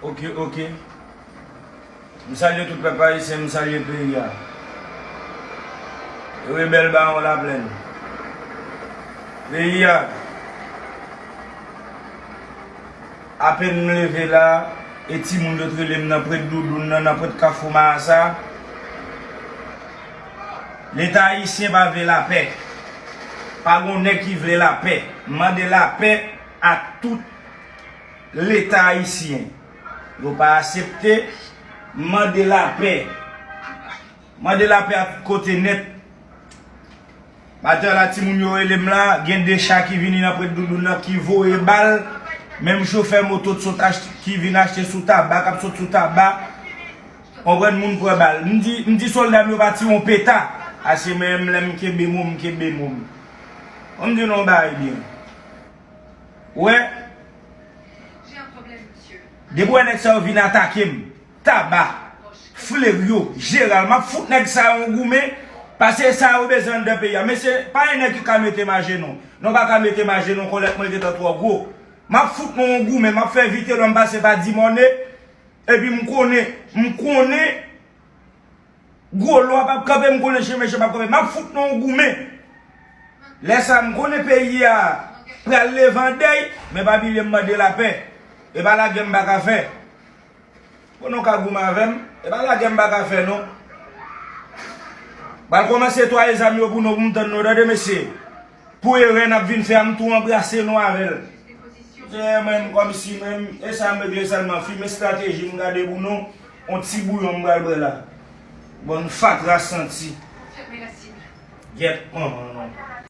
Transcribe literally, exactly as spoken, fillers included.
Ok, ok. M salye tout pèp ayisyen, m salye peyi a. Rebèl Bawon Laplèn. Peyi a. Apenn m leve la, e timoun yo t rele m nan prèt doudoun nan, nan prèt Kafou Marasa. Leta ayisyen pa vle lapè. Pa gon nèg ki vle lapè. M mande lapè a tout Leta ayisyen. Yo pa aksepte. M mande lapè. M mande lapè a tout kote nèt. Maten la, timoun yo rele m la, gen de cha ki vini nan prèt doudoun nan ki voye bal. Menm chofè moto t sot achte, ki vin achte sou Taba, k ap sot sou Taba. Konprann, moun pran bal. M di, m di sòlda m yo pa tire yon peta. Ase menm lè m kenbe mo, m kenbe mo m. Bon, m di nou yon bagay byen. Ou wè? Depi w wè nèg sa yo vin atake m, Taba, Fleryo, Jeral, m ap fout nèg sa yo yon goumen, paske sa yo bezwen anndan peyi a. Mesye, pa gen nèg ki ka mete m ajenou. Non, pa ka mete m ajenou, kòlèt mwen gentan twò gwo. M ap fout nou yon goumen, m ap fè Vitelòm pase pa Dimòne, epi m konnen, m konnen, gwo lwa p ap kanpe, m konnen chen meche p ap kanpe. M ap fout nou yon goumen. Lè sa, m konnen peyi a pral leve an dèy, men pa bliye m mande lapè. E pa lagè m pa ka fè. Bon, nou ka goumen avè m. E pa lagè m pa ka fè, non. Pral kòmanse netwaye zam yo pou nou, pou m tann nou, tande, mesye. Pou erè n ap vin fè a, m tou anbrase nou avè l. Se mwen, m kòmsi mwen, e sa m regle sèlman, fim estrateji m gade pou nou, on ti bouyon m pral bwè la. Bann fatra santi. Gyèt manman nou.